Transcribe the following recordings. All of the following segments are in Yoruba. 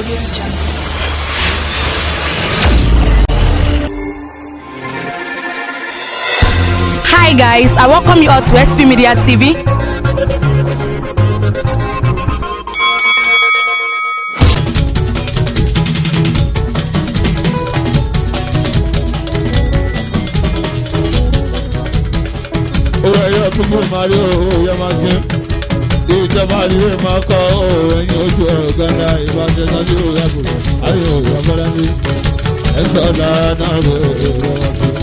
Audio Jungle. Hi guys, I welcome you all to SP Media TV. Owó ẹyọ fúnfún máa rí owó yẹ máa gbé. Ìjọba rí máa kọ́ owó ẹyin ojú ọ̀gá ńlá ìbáṣẹ náà sí òwe àbúrò. Ayé òwe abọ́lá ní ẹ̀sọ́ ọ̀la náà rè é wọ́n máa gbé.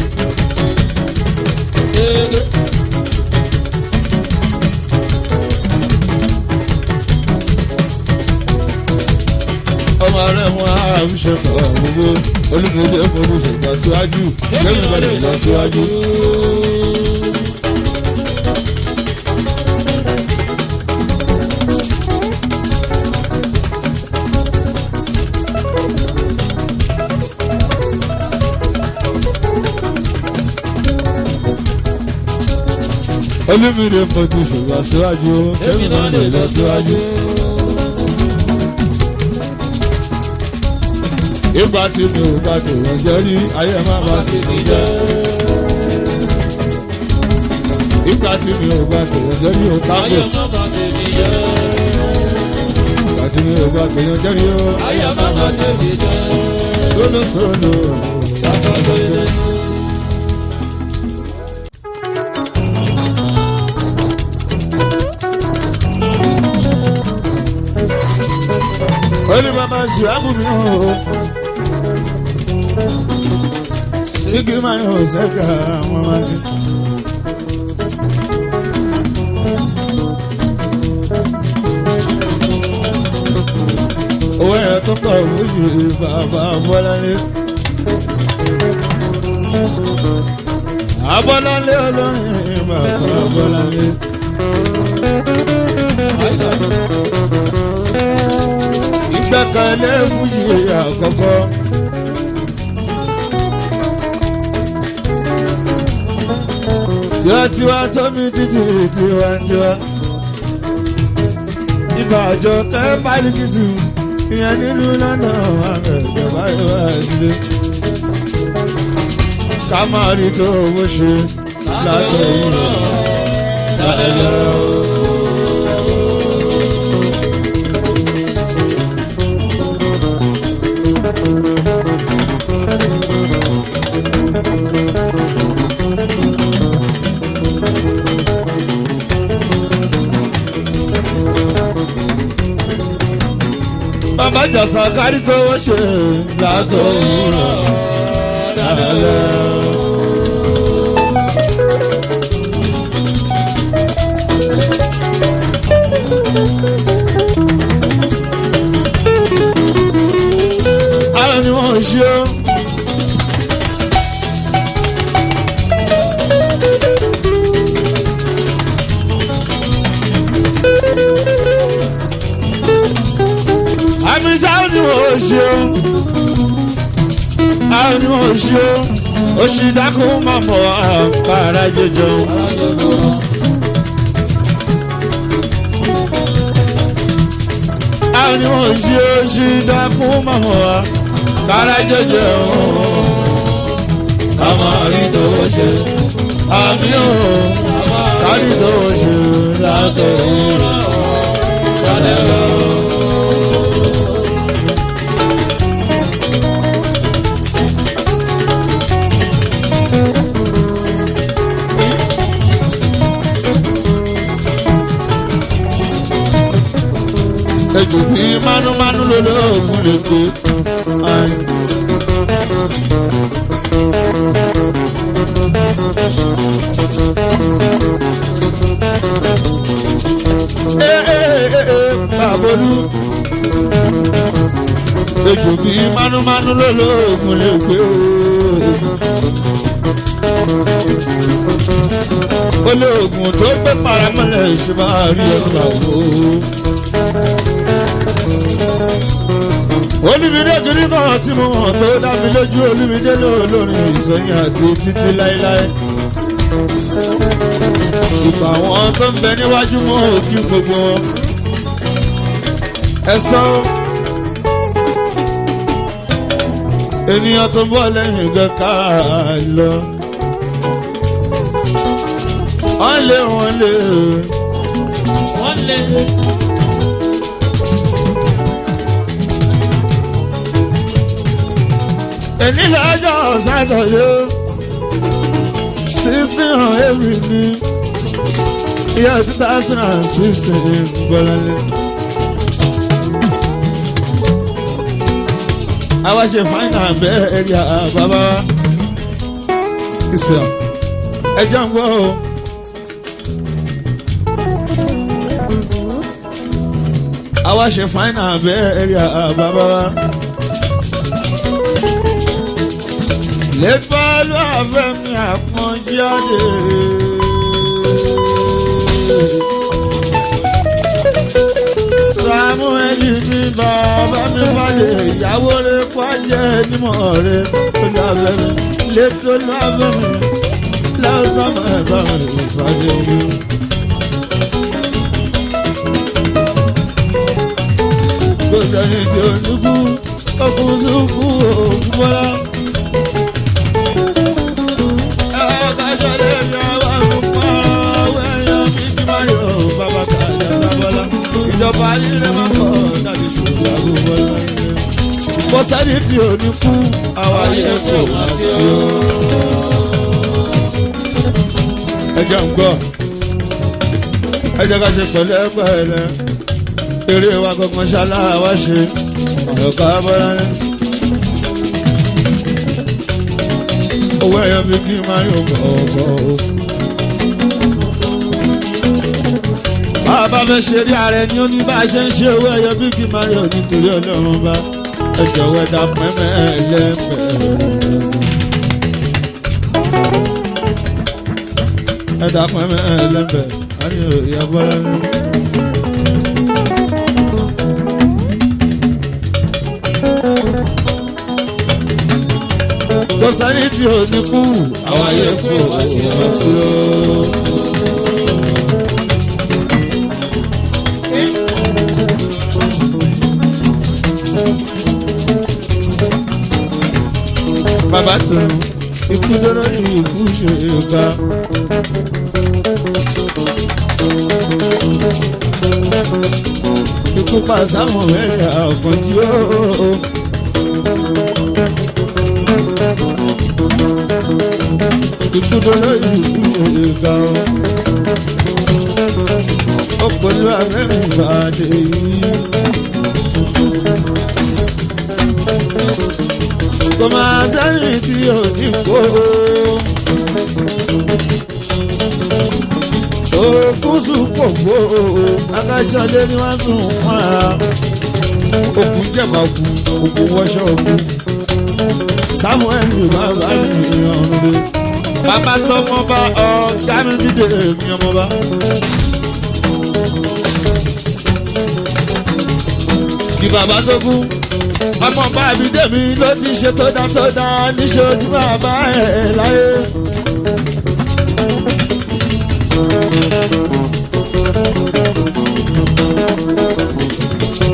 Ọmọ rẹ̀ mú àmúṣe kọ̀ gbogbo olùmọ̀lẹ́ olùṣègbà síwájú lẹ́yìn ìbàdàn lọ síwájú. Olúmídé mo ti ṣùgbọ́n síwájú èmi náà lè lọ síwájú. Ìgbà tí mi ò bá tòun jẹ́ rí ayé má bá tèmi jẹ́. Ìgbà tí mi ò bá tòun jẹ́ rí o tábò. Ayé má bà tèmi jẹ́. Ìgbà tí mi ò bá tòun jẹ́ rí o. Ayé má bà tèmi jẹ́. Sólò sólò. Sásá gbélé. Ó ní bàbá ṣùgbọ́n mi ò. Sígì máa ń sẹ́ka àwọn máa ń. Owó ẹ̀ tó kọ̀ fújì bàbá Bọ́láńlé. Abọ́láńlé olórin bàbá Bọ́láńlé. Ìgbẹ́kẹ̀lé fújì àkọ́kọ́. Tiwantiwa tómi títí tiwantiwa. Ìbàjọ́ tẹ́ pálíkìtù ìyẹn nílùú lọ́nà àgbẹ̀gbẹ̀ báyìí wá sílé. Ká máa rí tó owó ṣe látẹ̀yìn rẹ̀. Bàbá jàsà kárí tó owó ṣe látẹ̀yìn rẹ̀. Ara ni wọ́n ṣe ó. Àmì táwọn ni wọ́n ṣe ó. Àwọn ni wọ́n ṣe ó. Oṣù dákun máa mọ̀ àpárá jẹjọ. Àwọn ni wọ́n ṣe ó. Oṣù dákun máa mọ̀ àpárá jẹjọ. Ká máa rí tòwó ṣe. Àmì ò kárí tó ṣe látọ̀ òwúrọ̀. Lálẹ́ lọ. Ejò bí mánúmánú lolóògùn lè pé. Bàbólú. Ejò bí mánúmánú lolóògùn lè pé o. Olóògùn tó gbé paramọ́lẹ̀ ṣe máa rí ẹ̀ka o. Olúmídé kiri kan tí mo mọ̀ tó dá mi lójú Olúmídé lóòlórin ìsọyìn àti títí láéláé. Ìgbà wọn tó ń bẹ níwájú mọ́ òkú gbogbo wọn. Ẹ sọ. Ènìyàn tó ń bọ̀ lẹ́yìn gẹ́ká lọ. Wọ́n lé wọ́n lé. Wọ́n lé. Èní lọ́jọ́ Sátọ̀dé 16 April ní year 2016 Bọ́láńlé. Àwa ṣe fáìnà bẹ́ẹ̀ ẹ̀rí bàbá wa. Ìsìlá ẹjọ́ ń gbọ́ o. Àwa ṣe fáìnà bẹ́ẹ̀ ẹ̀rí bàbá wa. Lẹ́pọ̀lú àfẹ́mi àpọ́njáde. Samuel ní bàbá mi fàdé ìyàwó rẹ̀ fàjẹ́ nímọ̀ rẹ̀ tó lábẹ́ mi lẹ́tọ́ lábẹ́ mi lọ́sàmọ̀ ẹ̀bá mi fàdé mi. Gbogbo ẹni tí ó dúkú, ọkùnrin sùkú òkú bọ́lá. Ìjọba ayé máa kọ́ dájú ṣùgbọ́n àgùnbọ̀lá. Bọ́sẹ̀lì tí ò ní kú, àwa yẹ kó wá sí o. Ẹ jẹ́ ń gbọ́, ẹ jẹ́ ká ṣe pẹ̀lẹ́pẹ̀lẹ́, eré wa gangan ṣálá wa ṣe, ọ̀ká bọ́lá ní. Owó ẹ̀yọ́ fi kí máa yóò bọ̀ ọ̀bọ̀ o. Bàbá fẹ́ ṣe rí ààrẹ ni ó ní bá a ṣe ń ṣe owó ẹ̀yọ́ bí kí máa yóò nítorí ọlọ́run bá ẹ jọ̀wọ́ ẹ̀dá pẹ́mẹ́ ẹlẹ́mẹ̀. Ẹ̀dá pẹ́mẹ́ ẹlẹ́mẹ̀ ayé ìyá bọ́lá ní. Kò sẹ́ni tí ò ní kú, àwa yẹ kó wá sí o. Bàbá tó ikú dọ́rọ́ ikú ṣe é bá. Ikú pa Samuel Àkànjí o. Ikú dọ́rọ́ ikú ṣe é bá o. Ó pẹ̀lú afẹ́mi fàdé yìí. Kò máa sẹ́yìn tí ò ní kó. Òkú sùn kò gbó, akáṣọlé ni wọ́n sùn fún ara. Òkú jẹ̀bà òkú, òkú wọṣọ òkú. Samuel bàbá mi ọ̀run dé. Bàbá tọmọ bá ọ̀gá mi dídè mi ọmọ bá. Kí bàbá tó kú ọmọ bá mi dé mi ló ti ṣe tó dá tó dá níṣojú bàbá ẹ̀ láyé.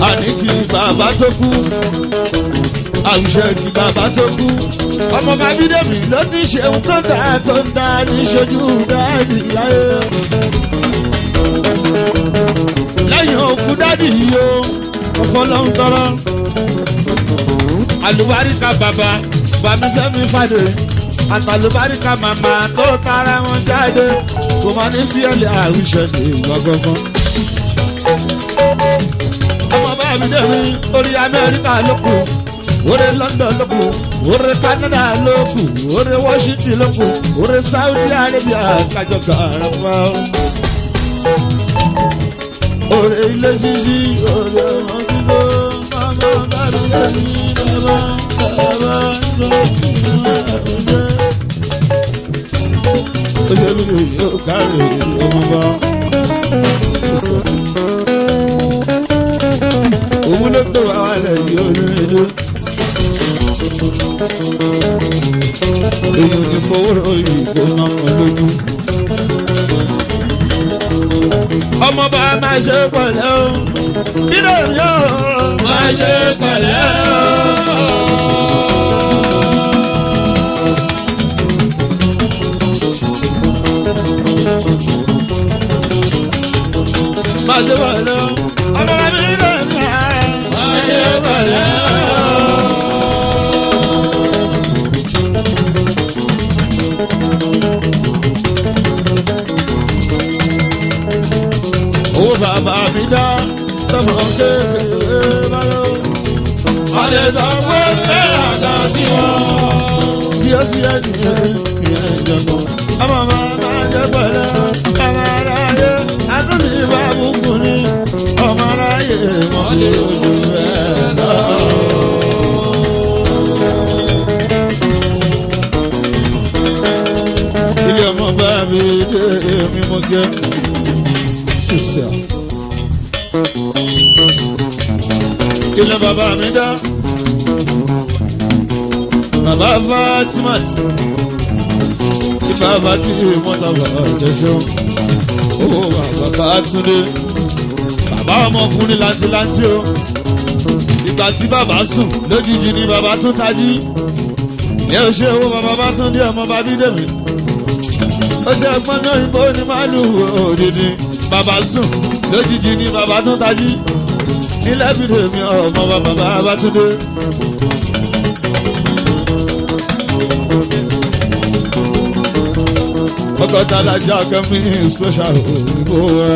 Àní kí bàbá tó kú, àwùjọ kí bàbá tó kú. Ọmọ bá mi dé mi ló ti ṣe ohun tó dá tó dá níṣojú dáàdì láyé. Lẹ́yìn òkú dádì yìí o, ọ̀fọ̀lọ́hún tọrọ àlùbáríkà bàbá bàmísẹ́mi fàdé àtàlùbáríkà màmá tó tara wọn jáde kò máa ní sí ẹ̀lẹ́ àwùjọ ní ìgbà gbọ̀ngàn. ọmọ bá mi dé mi orí Amẹ́ríkà ló kù orí London ló kù orí Canada ló kù orí Washington ló kù orí Saudi Arabia kájọ kàràfà. orí ilé ṣíṣí orí ọmọ kíkó màmá bá mi lé mi. Òun ló tó wà lẹ̀ yóò ní ìlú. Èyí ò ní fowó ròyìn ìgbóná kan lójú. Ọmọ bá máa ṣe pẹ̀lẹ́ o. Bídò yóò máa ṣe pẹ̀lẹ́ o. Máa ṣe pẹ̀lẹ́ o. Ọmọ mi lè ní ẹ̀. Máa ṣe pẹ̀lẹ́ o. Owó bàbá mi dá tọmọ kékeré bá lọ. Wọ́n lè sọ pé fẹ́ràn kan sí wọn. Bí ó sì ẹni ìyẹn ìjọba. Ọmọ máa máa jẹ pẹ̀lẹ́. Ọmọ aráyé àtúntì bá bùkún ní. Ọmọ aráyé wọ́n lè ojú ẹ̀ lọ. Ilé ọmọ bá mi dé èmi mo jẹ́. Ìsẹ̀. Ilé bàbá mi dá. Bàbá Fatimat. Tí bàbá tí mọ́tà bàbá jẹ́sọ́. Owó bàbá Bátúndé. Bàbá ọmọkùnrin láńtiláńtí o. Ìgbà tí bàbá sùn lójijì ni bàbá tún tají. Ilé oṣù owó bàbá Bátúndé ọmọ bàbí dèmí. Ó ṣe ẹ̀gbọ́n ní òyìnbó ní màálù òdìdí. Bàbá sùn lójijì ni bàbá tún tají. Ilé bìdè mi ọmọ bàbá Bátúndé. Ọkọ̀ tálájà kẹ́mi special òyìnbó wa.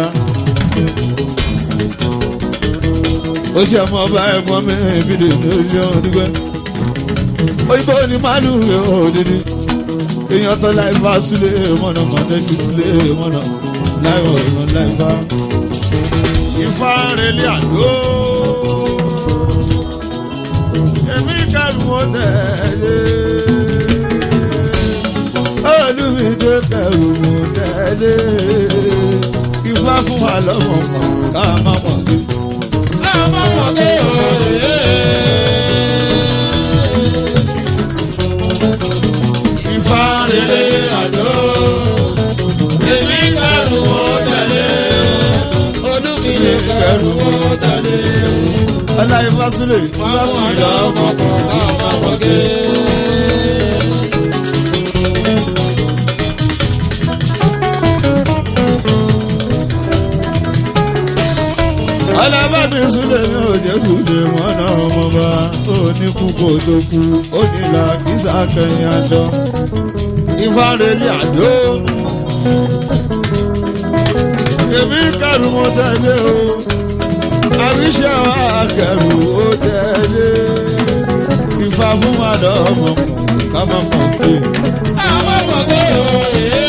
Ó ṣe ọmọ ọba ẹ̀gbọ́n mi bìdè mi ó ṣe ọdúgbẹ́. Òyìnbó ní màálù òdìdí. Èèyàn tó láìfà súlé mọ̀nà mọ̀nà ṣì súlé mọ̀nà láìwọ̀ ìmọ̀ láìfà. Ifá relé àdó. Èmi kẹrù wọn tẹ̀lé. Olúmídé kẹrù wọn tẹ̀lé. Ifá fún wa lọ́mọ mọ̀ ká má mọ̀ ní. Ká má mọ̀ pé òye. Ifá relé àdó. Èmi kẹrù wọn tẹ̀lé. Olúmídé kẹrù wọn tẹ̀lé. Ọlá Ifá súlè. Má mọ̀ lọ́mọ kan ká má mọ̀ gé. Ọlábàbí súlè mi ò jẹ́ súlè wọn náà ọmọba. Ó ní kú kó tó kú, ó ní là kí sàkẹyìn aṣọ. Ifá relé àdó. Èmi kẹrù mo tẹ̀lé o. Àríṣẹ́ wa kẹrù ó tẹ̀lé. Ifá fún wa lọ́mọ ká má mọ̀ pé. Ká má mọ̀ pé òye.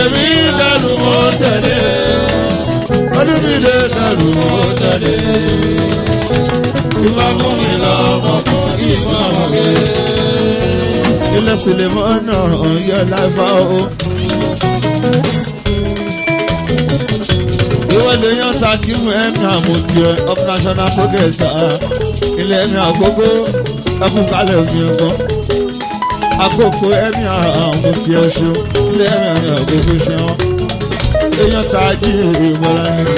Èmi kẹrù mo tẹ̀lé. Olúmídé kẹrù mo tẹ̀lé. Ifá fún mi lọ́mọ Kí má mọ̀ pé. Ilé Sulemọ́nà yọ láfa o. Ìwọ lè yan ta kí mú ẹ̀mí àmọ̀jẹ of national progress ilé ẹ̀mí àkókò ẹkún kalẹ̀ mi ẹ̀kọ́. Àkókò ẹ̀mí àmọ̀jẹ ṣo ilé ẹ̀mí àkókò ṣe wọ́n. Èèyàn ta jí ìmọ̀ra ni.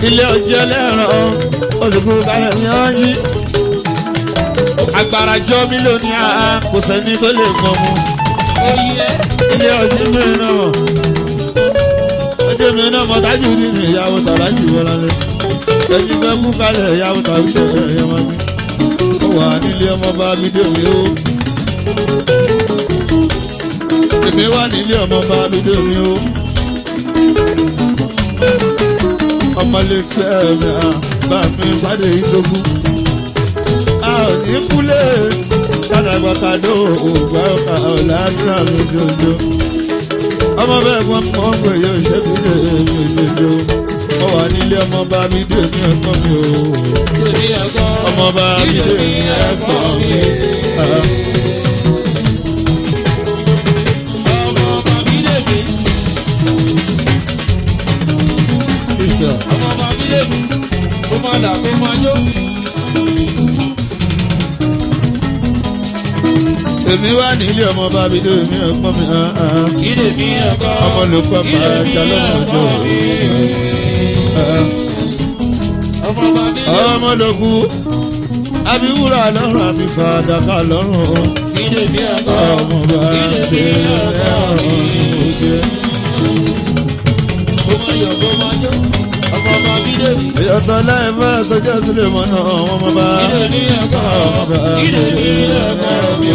Ilé ọjọ́ ẹlẹ́ran olùkú kalẹ̀ mi ọ̀ yí agbára jọ mí lónìí àá kò sẹ́ni tó lè mọ̀ mu. Ilé ọdún mi náà mọ̀. Ọjọ́ mi náà mọ̀ tájú nínú ìyàwó tàlájì wọlé. Ẹni fẹ́ kú kalẹ̀ ìyàwó tàbí ṣẹ̀ṣẹ̀ ẹ̀yẹ wọn ni. Ó wà nílé ọmọ bá mi dé òwe o. Èmi wà nílé ọmọ bá mi dé òwe o. Ọmọ lè fẹ́ mi à bá mi fàdé ìdógún a ò ní kúlé kádàgbàkadó ògbà ọkà ọ̀làdúrà lójoojó ọmọ bẹ́ẹ̀ gbọ́n mọ́ pé yóò ṣe mí lè mi òjòjò ó wà nílé ọmọ bá mi dé mi ẹ̀kọ́ mi o ọmọ bá mi dé mi ẹ̀kọ́ mi. Ọmọ bàbí lè mú, kó má dà kó má jó. Èmi wà nílé ọmọ bá mi dé mi ẹ̀kọ́ mi. Ìdè mi ẹ̀kọ́. Ọmọ ló pẹ́ máa jà lọ́mọ ọjọ́ Ọmọ bàbí lè mú. ọmọ ló kú. Àbí wúrà lọ́rùn àbí fàdákà lọ́rùn. Bídèmí ẹ̀kọ́ Ọmọ bá Bídèmí ẹ̀kọ́ mi. òde. Kó máa yọ̀ kó máa jó. Ọmọ ọba Bídèmí. Ìyọ̀tọ̀ láìpẹ́ tọ́jú sílẹ̀ mọ́nà ọmọ bá. Bídèmí ẹ̀kọ́ Ọmọ bá Bídèmí ẹ̀kọ́ mi.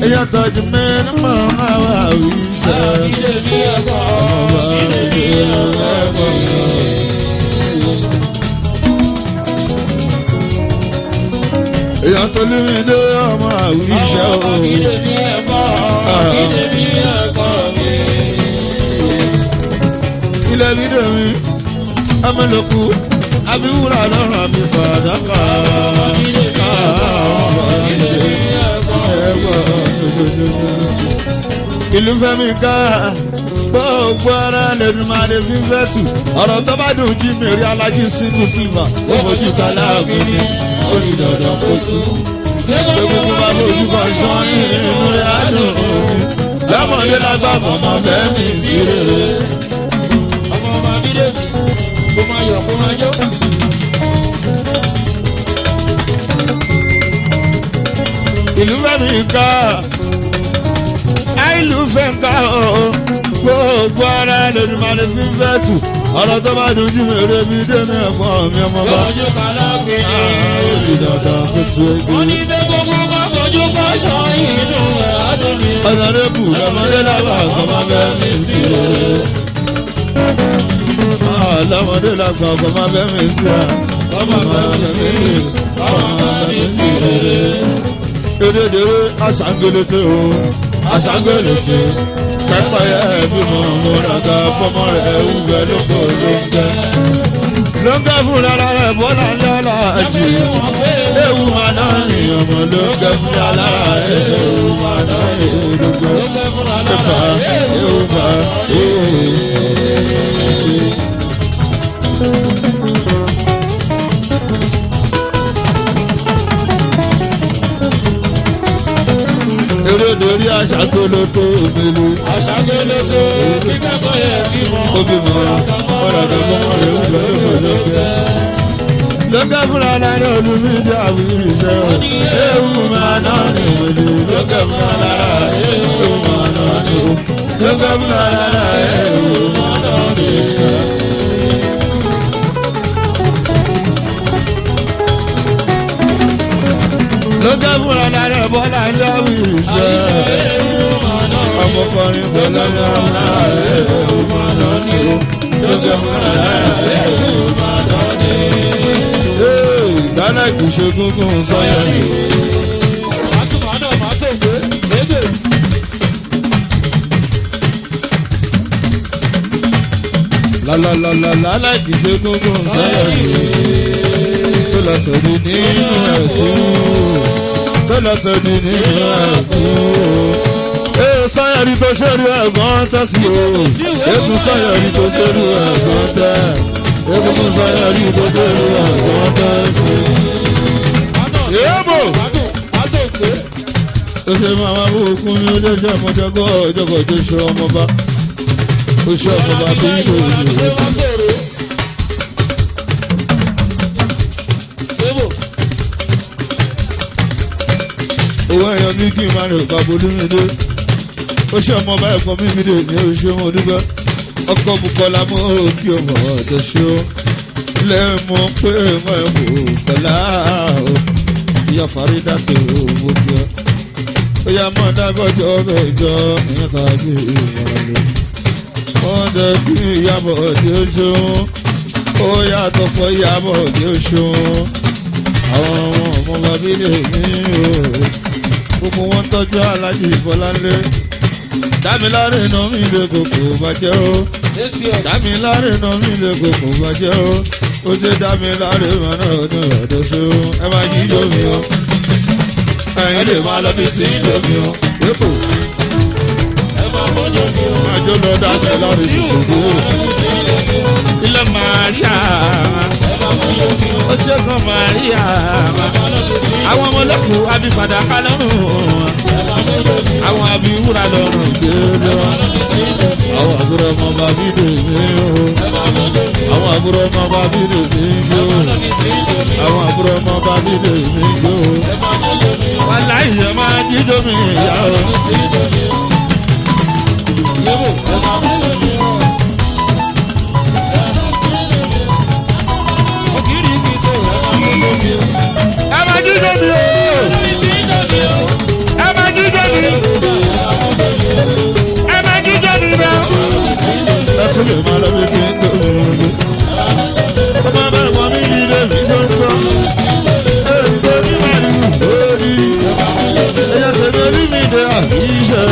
Ìyọ̀tọ̀ jù mí ní mọ̀ máa wà wíṣẹ́. Bídèmí ẹ̀kọ́ Bídèmí ẹ̀kọ́ mi. Ìyọ̀tọ̀ lómi dé ọmọ àwíṣẹ́ Ọmọ o. Bídèmí ẹ̀kọ́ Bídèmí ẹ̀kọ́ mi. Ilẹ̀ Bídèmí, ọmọlòkù, àbí wúrà lọ́rùn àbí fàdákà. Bídèmí ẹ̀kọ́ Bídèmí ẹ̀kọ́ mi. Ìlú fẹ́mi ká gbogbo ara lẹ́nu máa lè fi fẹ́ tù. Ọ̀rọ̀ tó bá dùn jí mi rí alájí sínú fìlà. Ó fojú kan láàbù ni ó ní dandan kó sùn. Gbogbo bá fojú kan sán inú rẹ̀ á dùn. Lọ́mọdé lágbà mọ̀mọ́ fẹ́ mi sí rere. Ọmọ ọba Bídèmí kó máa yọ̀ kó máa jó. Ìlú fẹ́mi ká àìlú fẹ́ ká o gbogbo ara lẹ́nu máa lè fi fẹ́ tù. Ọ̀rọ̀ tó bá dùn jí mi rí mi dé ní ẹ̀fọ́ mi ọmọ bá. Fojú kan láàbù ni. Ó di dandan kó tu ebi. Wọ́n ní bẹ́ẹ̀ gbogbo bá fojú kan sọ inú ẹ̀ á dùn mí. Ọ̀nàrẹ́bù lọ́mọdé lágbà ọmọ bẹ́ẹ̀ mi sí rere. Lọ́mọdé lágbà ọmọ bẹ́ẹ̀ mi sí rere. Ọmọ bá mi sí ọmọ bá mi sí rere. Dédédéré aṣàngélété o, aṣàngélété. Pẹ́pẹ́ yẹ bímọ múraga fọmọ rẹ̀ wúwẹ́ lóko ló ń gẹ́. Ló ń gẹ́ fún lára rẹ̀ bọ́lá ńlá jù. Ewu máa náà ní ọmọ ló ń gẹ́ fún lára rẹ̀. Ewu máa náà ní ló ń gẹ́. Epa, ewu máa, ee. Erédèrè aṣàkólótó òmìnirí. Aṣàgbélóso kíkẹ́kọ̀ọ́ yẹ bímọ. Obìnrin ọ̀rọ̀ àgbọ̀mọ̀ rẹ̀ ń lọ lóko lókè. Lókè fúnra lára olùmídìí àwírí iṣẹ́ o. Ewu máa ná ní ìwéde. Lókè fúnra lára ewu máa ná ní o. Lókè fúnra lára ewu máa ná ní o. Lókè fúnra lára bọ́lá ní àwírí iṣẹ́. Ọmọkùnrin bọ́lá ní àwírí ewu máa ná ní o. Lókè fúnra lára ewu máa ná ní o. Ghana kì í ṣe gúngún sọ́yà ni. Màsùmá náà máa sògbé lédè. Lálálálá kì í ṣe gúngún sọ́yà ni. Tó lọ sọ̀dí nínú ẹ̀kú. Tó lọ sọ̀dí nínú ẹ̀kú. Ee sọ́yà ni tó ṣe rí ẹ̀gbọ́n tẹ́ sí o. Egun sọ́yà ni tó ṣe rí ẹ̀gbọ́n tẹ́. Egungun sọ́yà ni tó ṣe rí ẹ̀gbọ́n tẹ́ sí. Èèbò! Máa sògbé. Ó ṣe máa wá bó okun ní ó ṣe ọmọdé ọjọ́kọ̀ tó ṣe ọmọba. Ó ṣe ọmọba bí kò Ìwọ yìí. máa sòrò. Débò. Owó ẹ̀yọ́ mi kì í máa rìn bàbá olúmídé. Ó ṣe ọmọba ẹ̀kọ́ mímídé ní oṣù ọmọ dúpẹ́. Ọkọ̀ Bùkọ́lá mú kí ọmọ ọ̀dọ̀ ṣe ó. Lẹ́mú pé mọ́ ẹ̀ Bùkọ́lá o. Ìyá Fárídà tó mú kí ọ. Ó yá mọ́ dágọ́jọ́ mẹ́jọ ìyẹn tàbí ìmọ̀ràn lò. Wọ́n jẹ́ kí ìyàbọ̀ òde ṣeun. Ó yàtọ̀ fọ́ ìyàbọ̀ òde ṣeun. Àwọn ọmọ ọmọ bàbí lè ní o. Gbogbo wọn tọ́jú aláàjì Bọ́láńlé. Dámiláre iná mi lè kókò bàjẹ́ o. Èsì ọ̀. Dámiláre iná mi lè kókò bàjẹ́ o. Ó ṣe dámiláre mọ́nà ọdún ọ̀dọ́ ṣeun. Ẹ máa yí lómi o. Ẹ̀yin lè máa lọ bí tí ń lómi o. Yépò Ẹ máa bójú mi o. máa jó lọ dámiláre ìdòdó. Ilé Màríà. Ó ṣe kan Màríà. Àwọn ọmọ ọlọ́kùn abifàdàkà lọ́rùn. Àwọn abiwúra lọ́rùn gbèrò. Àwọn àbúrò ọmọ bá bídè mi o. Àwọn àbúrò ọmọ bá bídè mi o. Àwọn àbúrò ọmọ bá bídè mi o. Wàláhì ẹ máa jíjó mi ìyá o. Ẹ máa jíjó mi o. Ẹ máa jíjó mi. Ẹ máa jíjó mi bẹ́ẹ̀. Ẹ tún lè máa lọ bí kí n tó mi. Ọmọ bẹ́ẹ̀ wọ́n mi yí lé mi tó ń gbọ́. Èmi ní màlúù lórí. Ẹyẹ tèmi orí mi dé àbíṣe.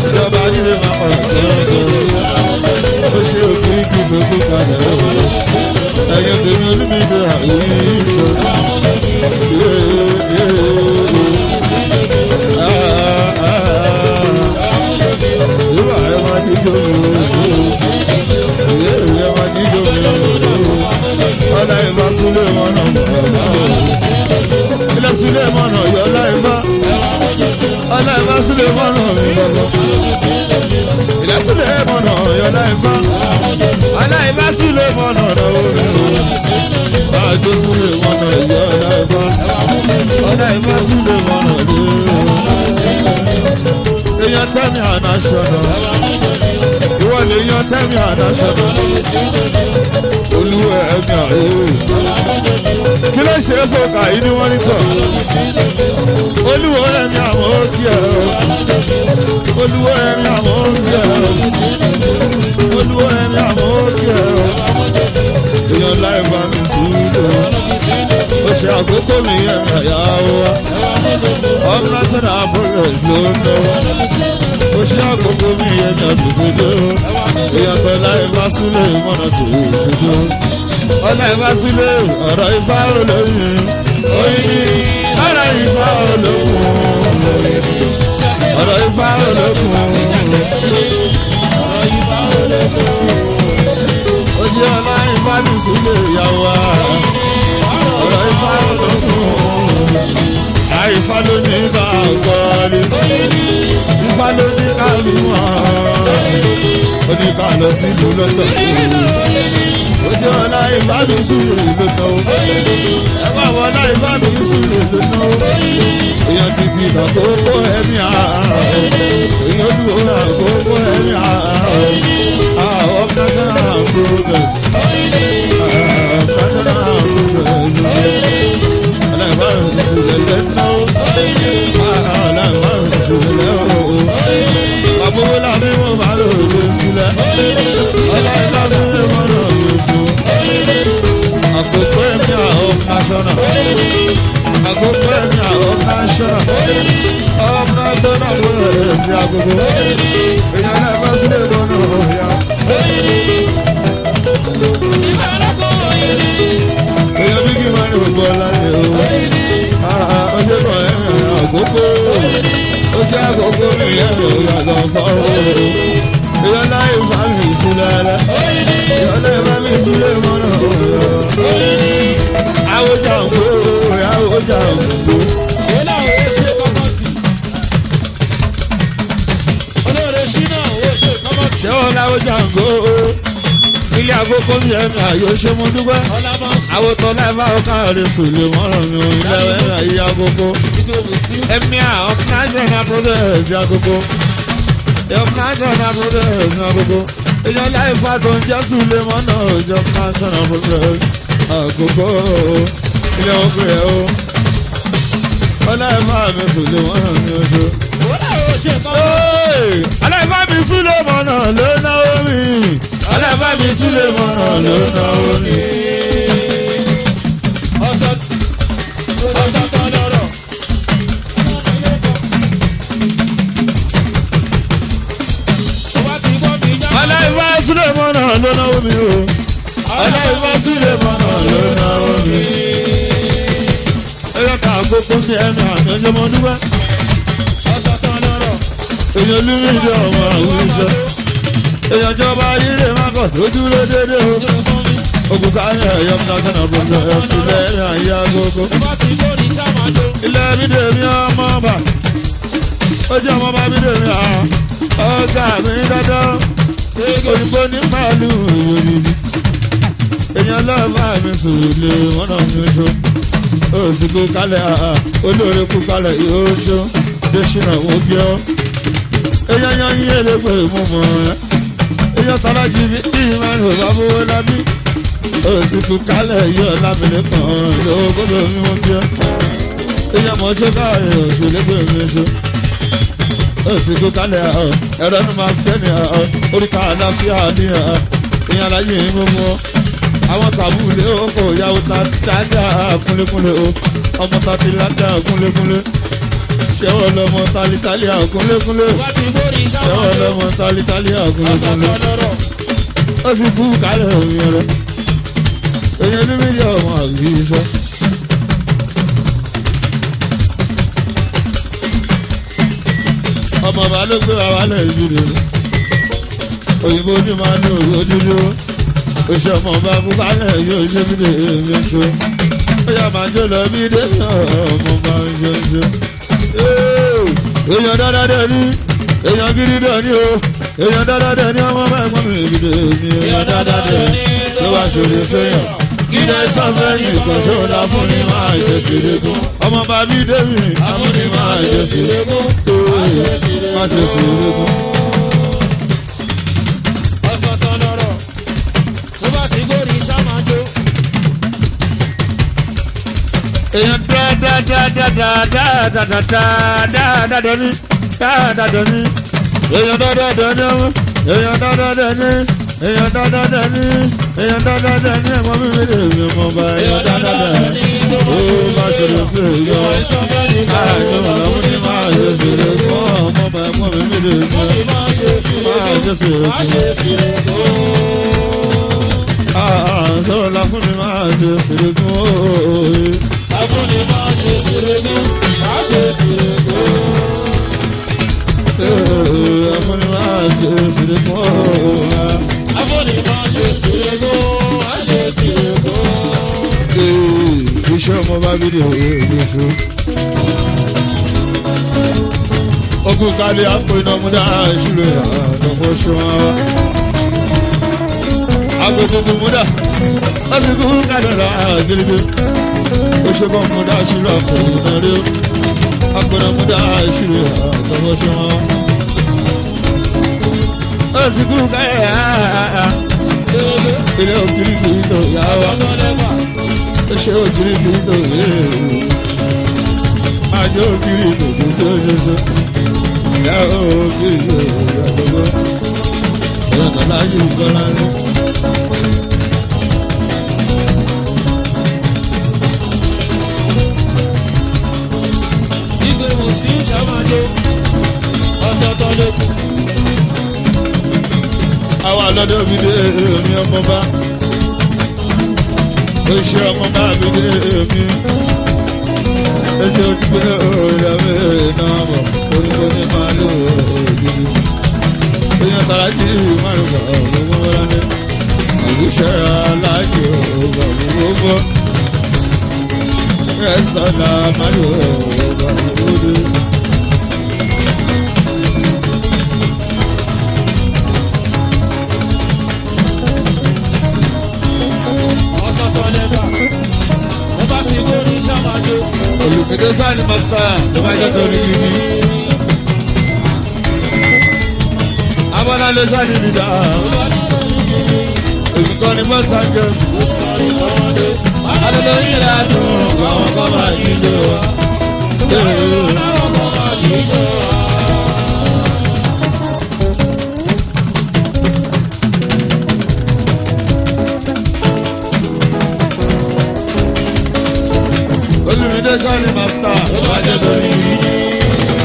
Ìjọba yìí máa pọ̀ jọjọ. Ó ṣe òkè kí gbogbo kalẹ̀ o. Ẹyẹ tèmi orí mi dé àbíṣe. Ìwà ẹ̀ máa jíjó mi o. Ìyá ẹ̀ máa jíjó mi o. Ọlá ìbá súlé mọ́nà bàbá o. Ilé súlé mọ́nà yọ ọlá ìbá. Ọlá ìbá súlé mọ́nà mi bàbá. Ilé súlé mọ́nà yọ ọlá ìbá. Ọlá ìbá súlé mọ́nà lọ́wọ́ mi o. Àjọ súlé mọ́nà yọ ọlá ìbá. Ọlá ìbá súlé mọ́nà yọ. Èèyàn tẹ́mi àná ṣọ̀nà. Ìwọ lè yan tẹ́mi àná ṣọ̀nà. Olúwa ẹ̀mí àyè. Kí ló ṣe é fòkà yìí ní wọ́n ní tọ̀? Olúwa ẹ̀mí àwọn òkè ẹ̀ o. Olúwa ẹ̀mí àwọn òkè ẹ̀ o. Olúwa ẹ̀mí àwọn òkè ẹ̀ o. Èèyàn láì bá mi sùúrù. Ó ṣe àkókò mi ẹ̀mí àyà wa. Ọ̀pọ̀lọpọ̀ àbúrò ló ń lọ. Ó ṣe àkókò mi ẹ̀mí àdúgbò. Ìyàtọ̀ láì bá sílẹ̀ mọ́nà tó dúdú. Ọ̀nà ìbá sílẹ̀ ọ̀rọ̀ ifá olóyin. Oyin ọ̀rọ̀ ifá olókun. Ọ̀rọ̀ ifá olókun. Ojú ọ̀la ifá mi sílẹ̀ ìyàwó. Ọ̀rọ̀ ifá olókun. Àìfá ló ní ká kọ́ni. Ifá ló ní ká lù wọ́n. Ó ní ká lọ sílùú lọ́tọ̀. Ojú ọ̀la ifá mi sílẹ̀ lọ́tọ̀. Ẹ bá wọ ọ̀la ifá mi sílẹ̀ lọ́tọ̀. Èèyàn títí àkókò ẹ̀mí àárọ̀. Èèyàn olúwo àkókò ẹ̀mí àárọ̀. Àwọn national progress. National progress. Ọ̀la ifá mi sílẹ̀ lọ́tọ̀. Ọ̀la ifá mi sílẹ̀ lọ́tọ̀. Àbúrò làbí mo máa lò lè sílẹ̀. Ọ̀la ifá sílẹ̀ mọ́ lò lè fún. Àkókò ẹ̀mí àwọn national. Àkókò ẹ̀mí àwọn national. Ọmọ national progress ní agogo. Èèyàn náà bá sílẹ̀ lọ́nà ọ̀yà. Èèyàn bí kí n máa ní gbogbo ọ̀la ni o. Ó ṣe kàn ẹ̀mí àkókò. Ó ṣe àkókò mi ẹ̀mí òyàgàn fọ́ọ̀rọ̀. Èèyàn láì bá mi sílẹ̀ lẹ́. Èèyàn láì bá mi sílẹ̀ mọ́nà ọ̀yà. Àwòjà ń kó, àwòjà ń kó. Ṣé wọn láwòjà ń kó? Ilé àkókò mi ẹ̀mí àyò ṣe mo dúpẹ́. Àwòtọ́ láì bá ọkà rẹ̀ sùn lè mọ́ràn mi ò ilé ẹ̀mí àyè àkókò. Ẹ̀mí àwọn national progress àkókò. National progress àkókò. Èèyàn láì fa tó ń jẹ́ sùn lè mọ́nà òjò national progress àkókò. Ilé ọkọ̀ ẹ̀ o. Ọláìfá mi sùn lè mọ́nà mi oṣù. Ọláìfá mi sùn lè mọ́nà ló náwó mi. Ọláìfá mi sùn lè mọ́nà ló náwó mi. Ọláìfá sùn lè mọ́nà ló náwó mi o. Ọláìfá sùn lè mọ́nà ló náwó mi. Ẹyọ ká àkókò sí ẹnu àmì ọjọ́ mọ́ dúpẹ́. Èèyàn olúmi ìjọ ọmọ àwọn ìjọ. Èèyàn jọba ayé má kọ̀ tó dúró dédé o. Ogun káyọ̀ ẹ̀yọ́ national progress ilẹ̀ ẹ̀yà ìyá gbogbo. Ilẹ̀ bídèmí ọmọ ọba. Ó jẹ́ ọmọ ọba bídèmí à. ọ̀gá mi dandan òyìnbó ní màálù òyìnbó èèyàn lọ́ọ̀bá mi sòlè wọ́n náà mi ṣó òsì kú kálẹ̀ olóore kú kálẹ̀ yóò ṣó dèṣínà wọ́n bí ọ́ èèyàn yan yín elégbè mú mọ́ ẹ́ èèyàn tọ́lá jí bí ìmánu bàbá owó lábí òsì kú kálẹ̀ yóò lábìlẹ̀ kan lówó gbọ́dọ̀ mi wọ́n bí ọ́ èèyàn mọ̀ ṣó káàrin òṣèlégbè mi ṣó òsìkú kálẹ̀ ọ̀ ẹ̀rọ ní máa ṣẹ́ ní ọ̀ oríkà àlàáfíà ní ọ̀ ìyẹn aláyé mímú àwọn tàbúlé ó kò yàwó ta tájà kúnlékúnlé o ọmọ tàbí ládà kúnlékúnlé ṣẹ́wọ́ lọ́mọ tálítálíà kúnlékúnlé ṣẹ́wọ́ lọ́mọ tálítálíà kúnlékúnlé ó sì kú kálẹ̀ omi ọ̀rẹ́ èyàn ní mílíọ̀nù àbí iṣẹ́. Ọmọ bá ló gbé wa wálẹ̀ ìdúró òyìnbó ní máa ní òwò dúdú oṣù ọmọ bá kú kálẹ̀ yóò ṣe mí lè mi ṣe ó yà máa jó lọ bí dé ọmọ bá ń ṣe ṣe. Èèyàn dáadáa dẹ̀ ní èèyàn gidi dẹ̀ ní o èèyàn dáadáa dẹ̀ ní ọmọ bá ẹ̀gbọ́n mi gidi ní èèyàn dáadáa dẹ̀ ní ló wá ṣòro fẹ́yàn kílẹ̀ sọ́fẹ́yìn kò ṣòro fún ni máa ṣe sílẹ̀kùn ọmọ bá bí dé mi àfúnni máa ṣe sílẹ̀kùn máa ṣe sílẹ̀kùn. Ọ̀sọ̀ọ̀sọ̀ lọ̀rọ̀ tó bá sì górí ṣàmájó. Èèyàn dáadáadáadáadáadáadáa ní dáadáa ní èèyàn dáadáa ní ọmọ èèyàn dáadáa ní èèyàn dáadáa ní èèyàn dáadáa ní ẹ̀mọ́ mi mi lè mi mọ̀ bá èèyàn dáadáa ní ó bá ṣòro fún èèyàn àìsàn ọ̀hún ní máa ṣe ṣòro fún ọmọ bá ẹ̀mọ́ mi mi lè mọ̀ máa ṣe ṣòro fún àìsàn ọ̀la fún mi máa ṣe ṣòro fún òye. Afúnni máa ṣe ṣèrègùn, máa ṣe ṣèrègùn. Afúnni máa ṣe ṣèrègùn òye. Afúnni máa ṣe ṣèrègùn, máa ṣe ṣèrègùn. Iṣẹ́ ọmọ bá bí dè òye ìgbésù. Ogun kálí àpò iná múdà ìṣúlẹ̀ àtọ̀fọ́ ṣọ́. Àgbo tuntun múdà, ó ti kú kádàrá gidigidi. Oṣogbo múdà ìṣúlẹ̀ àpò iná rí. Àpò iná múdà ìṣúlẹ̀ àtọ̀fọ́ ṣọ́. Ó ti kú kádàrá ilé òkìrì kìí tó yá wa ó ṣe òkìrì kìí tó yé àjọ òkìrì tó tó tó ṣoṣo ìyá òkìrì tó yàtọ̀gbọ́ ìyàtọ̀ láyé ìkọlá ní. Igwe wò sí ṣàmájó, ọ̀tọ̀ọ̀tọ̀ ló kù. Àwa lọ́dọ̀ mi dé èmi ọmọ bá ó ṣe ọmọ bá mi dé èmi ó ṣe ojúgbé òòrùn mi náà bọ̀ orúkọ ní màálù ògidì èèyàn tàrà jí márùn bọ̀ gbogbo wọn ní ìlúṣẹ́ aláàjì ògbà gbogbo ẹ̀sán márùn ògbà gbogbo. Ọ̀tọ̀ọ̀tọ̀ lẹ́gbà, mo bá sì górí ṣàmájó. Olùkèdè sáni mọ́sítà ló máa jẹ́ torí gidi. Abọ́lálé sáni dídá. Olùkọ́ ni bọ́sà gẹ̀ẹ́sì. Adọ́dọ́ yìí rà dùn àwọn kan máa jíjó wa. Olùmídé sáni mọ́sítà ló máa jẹ́ torí gidi.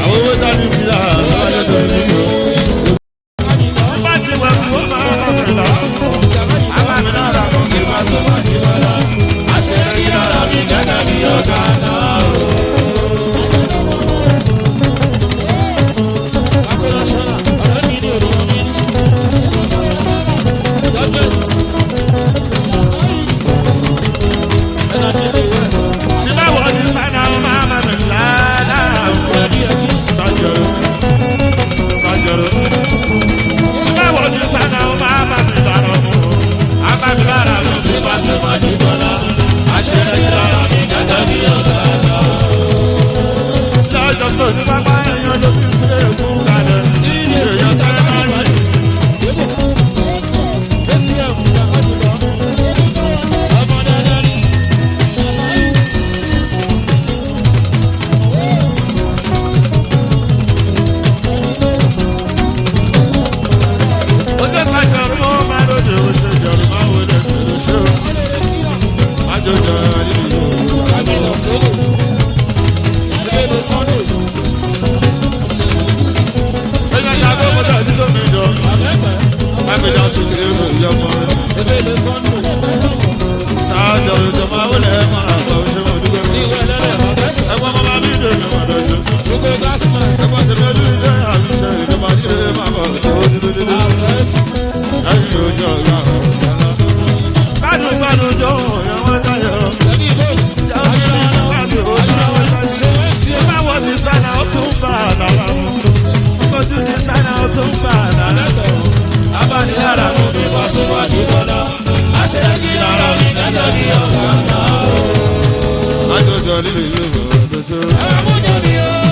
Àwọn owó sáni fìlà ló máa jẹ́ torí gidi. Bá ti wẹ̀ kú, ó máa ń bọ̀ lọ. Àbámi náà rà mọ́ kí n máa sọ. Tí bá wọ̀ ní sáná, ó máa máa mi Ìjà sókè ìyọmọ. Ebele Sunday. Sáájọ ìjọba wọlé máa bọ̀ ṣé mo dúpẹ́. Ìwé ẹlẹ́rẹ̀ ọ̀fẹ́. Ẹ̀gbọ́n bàbá mi dè mí mọ̀ lọ́jọ́. Gbogbo Gasman. Ẹ̀gbọ́n tèmi ojú iṣẹ́ àmì ṣe ìjọba jíire máa bọ̀ tó dúdú dúdú. Àfẹ́. Ẹ̀yìn ojú ọ̀gá ọ̀gá. Gbádùn gbádùn jọ òyìn wọn dáyọ̀. Tẹ̀lé ìbòsí. Gbádùn ojú wọn dáyọ̀. Ṣé wọ́n ti ẹ̀? Báwo ti sáná ó tún bá àlàlà mu? Ojú ti sáná ó tún bá àlàlà mu. Abánilára mú mi wá síwájú bọ́lá. A ṣe é kí lára mi gẹ́gẹ́ bí ọ̀gá náà. Àjọjọ líle yóò bọ̀ tó. Ẹ mú jẹ́ mi o.